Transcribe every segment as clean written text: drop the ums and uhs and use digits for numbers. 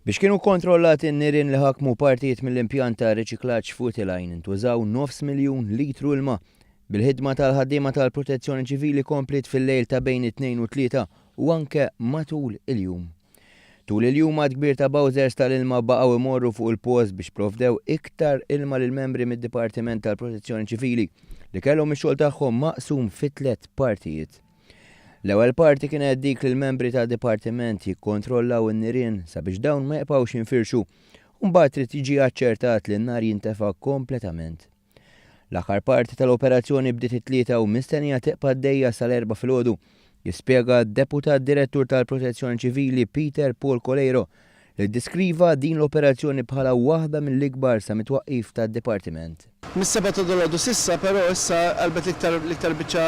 Biex kienu kkontrollati n-nirien li ħakmu partijiet mill-impjant ta' riċiklaġġ f'Utiline intużaw nofs miljun litru ilma. Bil-ħidma tal-ħaddiema tal-Protezzjoni Ċivili kompliet fil-lejl ta' bejn it-Tnejn u t-Tlieta u anke matul il-jum. Tul il-jum għadd kbir ta' bowsers tal-ilma baqgħu imorru fuq il-post biex provdew iktar ilma lill-membri mid-Dipartiment tal-Protezzjoni Ċivili li kellhom ix-xogħol tagħhom maqsum fi tlett partijiet. L-ewwel parti kienet dik li l-membri tad-dipartiment jikkontrollaw in-nirien sabiex dawn ma jibqgħux jinfirxu u mbagħad trid jiġi aċċertat li n-nar jintefa' kompletament. L-aħħar parti tal-operazzjoni bdiet it-Tlieta u mistennija tibqa' għaddejja sal-Erbgħa filgħodu, jispjega d-Deputat Direttur tal-Protezzjoni Ċivili Peter Paul Coleiro li ddiskriva din l-operazzjoni bħala waħda mill-ikbar sa mit-twaqqif tad-dipartiment. Mis-sebgħa ta' dalgħodu s'issa, però, issa qalbet l-iktar l-iktar biċċa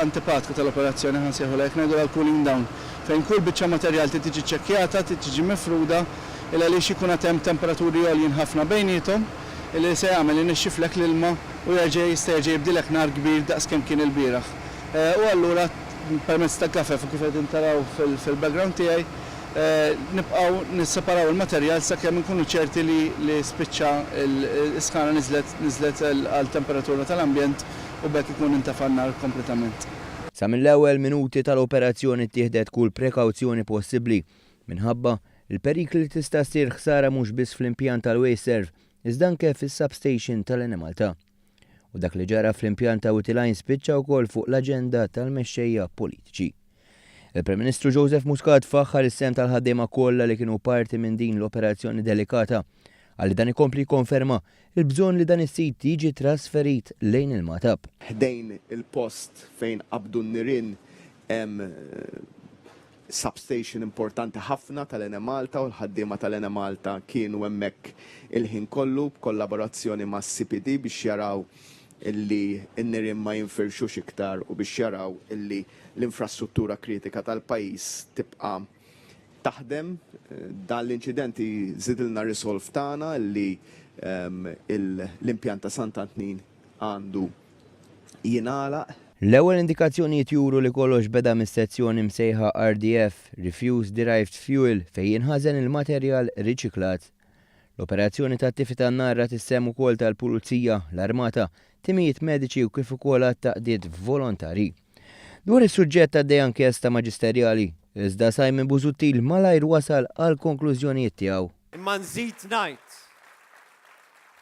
antipatika tal-operazzjoni, ħa nsejħulha hekk, ngħidulha l-cooling down, fejn kull biċċa materjal trid tiġi ċċekkjata, trid tiġi mifruda, il għaliex ikun għad hemm temperaturi għoljin ħafna bejniethom, illi se jagħmel inixxiflek l-ilma u jerġa' jista' jerġa' jibdilek nar kbir daqs kemm kien ilbieraħ. U allura permezz ta' gafef u kif qegħdin taraw fil-background tiegħi, Nibqgħu nisseparaw il-materjal sakemm inkunu ċerti li li spiċċa s-sħana niżlet niżlet għal temperatura tal-ambjent u b'hekk ikun intefa' n-nar kompletament. Sa mill-ewwel minuti tal-operazzjoni ttieħdet kull prekawzjoni possibbli minħabba l-perikli li tista' ssir ħsara mhux biss fl-impjant tal-Wasteserv iżda anke fis-substation tal-Enemalta. U dak li ġara fl-impjant ta' Utiline spiċċa wkoll fuq l-aġenda tal-mexxejja politiċi. Il-Prim Ministru Joseph Muscat faħħar is-sehem tal-ħaddiema kollha li kienu parti minn din l-operazzjoni delikata. Qal li dan ikompli jikkonferma l-bżonn li dan is-sit jiġi trasferit lejn il-Magħtab. Ħdejn il-post fejn qabdu n-nirien hemm substation importanti ħafna tal-Enemalta u l-ħaddiema tal-Enemalta kienu hemmhekk il-ħin kollu b'kollaborazzjoni mas-CPD biex jaraw illi n-nirien ma jinfirxux iktar u biex jaraw illi l-infrastruttura kritika tal-pajjiż tibqa' taħdem. Dan l-inċident jżidilna r-resolve tagħna li l-impjant ta' Sant'Antnin għandu jingħalaq. L-ewwel indikazzjonijiet juru li kollox beda mis-sezzjoni msejħa RDF, Refuse Derived Fuel, fejn jinħażen il-materjal riċiklat. L-operazzjoni tat-tifi tan-nar rat is-sehem ukoll tal-Pulizija, l-Armata, timijiet mediċi u kif ukoll għadd ta' qdiet volontari. Dwar is-suġġett għaddejja inkjesta maġisterjali, iżda Simon Busuttil malajr wasal għall-konklużjonijiet tiegħu. Imma nżid ngħid,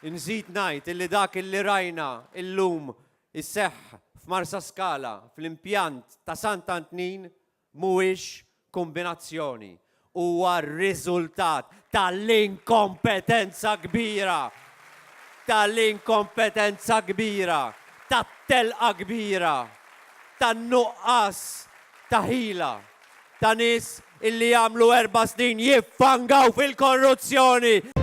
inżid ngħid illi dak illi rajna illum iseħħ f'Marsaskala fl-impjant ta' Sant'Antnin mhuwiex kumbinazzjoni, huwa r-riżultat tal-inkompetenza kbira, tal-inkompetenza kbira, tat-telqa kbira, tan-nuqqas ta' ħila ta' nies illi għamlu erba' snin jiffangaw fil-korruzzjoni!